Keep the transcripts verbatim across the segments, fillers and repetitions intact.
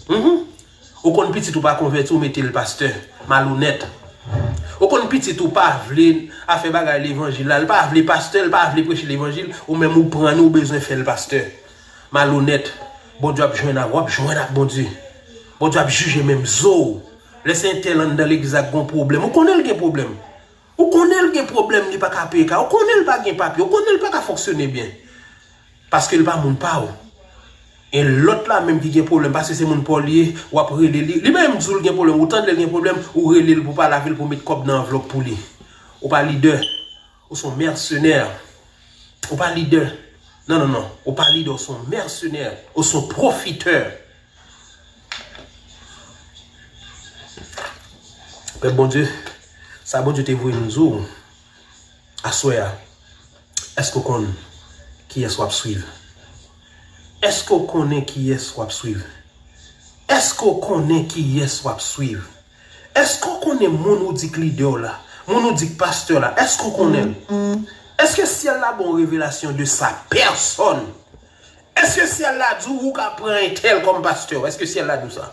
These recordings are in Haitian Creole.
Mhm. Ou konn pitit ou pa konvèti, ou mete l pastè. Malonèt. Ou konn pitit ou pa vle afè bagay levanjil la, l pa vle pastè, l pa vle preche levanjil, ou menm ou pran li, ou bezwen fè l pastè. Malonèt. Bondye ap jwenn ak, w ap jwenn ak Bondye. Bondye ap jije menm zo w. Lè se entèl anndan legliz la k gon pwoblèm, ou konnen l gen pwoblèm. Ou konnen l gen pwoblèm, li pa ka peye kay, ou konnen l pa gen papye, ou konnen l pa ka fonksyone byen. Paske l pa moun pa w. E lòt la menm ki gen pwoblèm, paske se moun pa w li ye, w ap rele li. Li menm di w l gen pwoblèm, ou tande l gen pwoblèm, ou rele l pou pale avè l, pou met kòb nan anvlòp pou li. Ou pa lidè. Ou se yon mèsenè. Ou pa lidè. Non, non, non. Ou pa lidè, ou se yon mèsenè. Ou se yon pwofitè. Pèp Bondye, sa Bondye te voye m di w aswè a, èske w konn kiyès w ap swiv? Èske w konnen kiyès w ap swiv? Èske w konnen kiyès w ap swiv? Èske w konnen moun ou di k lidè w la? Moun ou di k pastè w la? Èske w konnen l? Èske syèl la ba w revelasyon de sa pèsòn? Èske syèl la di w ou ka pran entèl kòm pastè w? Èske syèl la di w sa?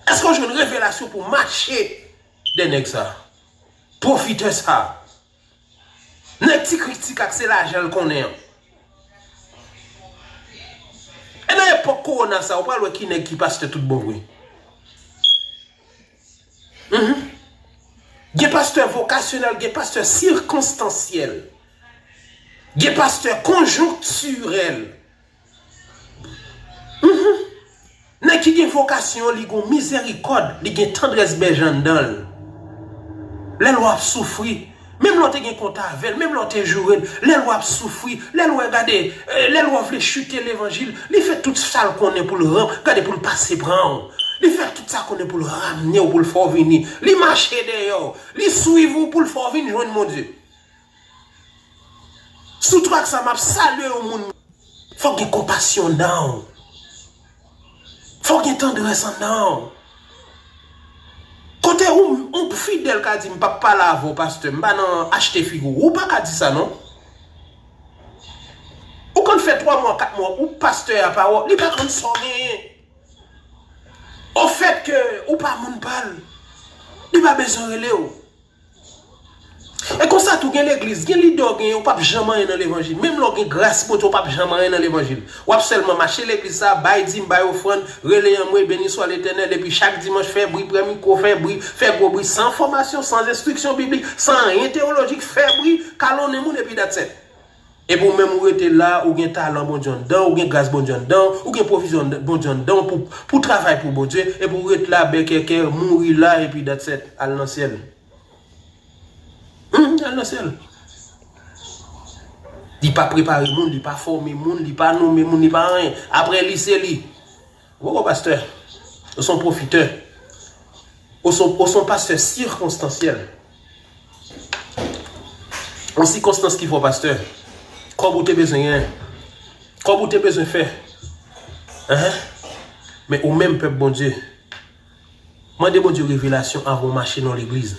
Èske w jwenn revelasyon pou w mache dèyè nèg sa? Pwofitè sa? Nèg ti krik ti kak se lajan l konnen an. E nan epòk kowona sa, ou pral wè ki nèg ki pastè tout bon vre. Mhm. Gen pastè vokasyonèl, gen pastè sikonstansyèl. Gen pastè konjonktirèl. Mhm. Nèg ki gen vokasyon, li gon mizèrikòd, li gen tandrès bèj anndan l. Lè l wè w ap soufri, menm lè w te gen kont avè l, menm lè w te joure l, lè l wè w ap soufri, lè l wè, gade, eh, lè l wè w vle chite levanjil, li fè tout sa l konnen pou l ran-, gade, pou l pase pran w. Li fè tout sa l konnen pou l ramne w, pou l fè w vini. Li mache dèyè w, li swiv ou pou l fè w vin jwenn Bondye. Sou trak sa, m ap salye yon moun. Fòk gen konpasyon anndan w. Fòk gen tandrès anndan w. Kote yon, yon fidèl ka di, "M p ap pale avè w, pastè, m pa nan achte figi w." Ou pa ka di sa, non. Ou konn fè twa mwa, kat mwa, ou pastè a pa wè w, li pa konn sa w genyen. Ofèt ke ou pa moun pa l, li pa bezwen rele w. E konsa tou gen legliz, gen lidè w genyen, ou p ap janm anyen nan levanjil. Menm lè w gen gras Bondye, ou p ap janm anyen nan levanjil. W ap sèlman mache legliz sa, bay dim, bay ofrann, rele anmwe, beni swa Letènèl, epi chak dimanch fè bri, pran mikwo, fè bri, fè gwo bri, san fòmasyon, san enstriksyon biblik, san anyen teyolojik, fè bri, kalonnen moun, epi that's it. Epi ou menm ou rete la, ou gen talan Bondye anndan w, ou gen gras Bondye anndan w, ou gen pwovizyon Bondye anndan w pou, pou travay pou Bondye, epi ou ret la, bèkèkè, mouri la, epi that's it, al nan syèl. Hmm, al nan syèl. Li pa prepare moun, li pa fòme moun, li pa nonmen moun, li pa anyen. Apre li, se li. Ou poko pastè. Ou se yon pwofitè. Ou se, ou se yon pastè sikonstansyèl. Yon sikonstans ki fè w pastè. Kòb ou te bezwen genyen. Kòb ou te bezwen fè. Enhen. Men ou menm, pèp Bondye, mande Bondye revelasyon avan w mache nan legliz.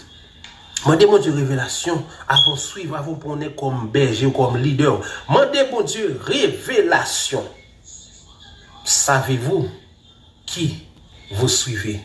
Mande Bondye revelasyon avan w swiv, avan w pran yon nèg kòm bèje w, kòm lidè w. Mande Bondye revelasyon. Savez-vous qui vous suivez?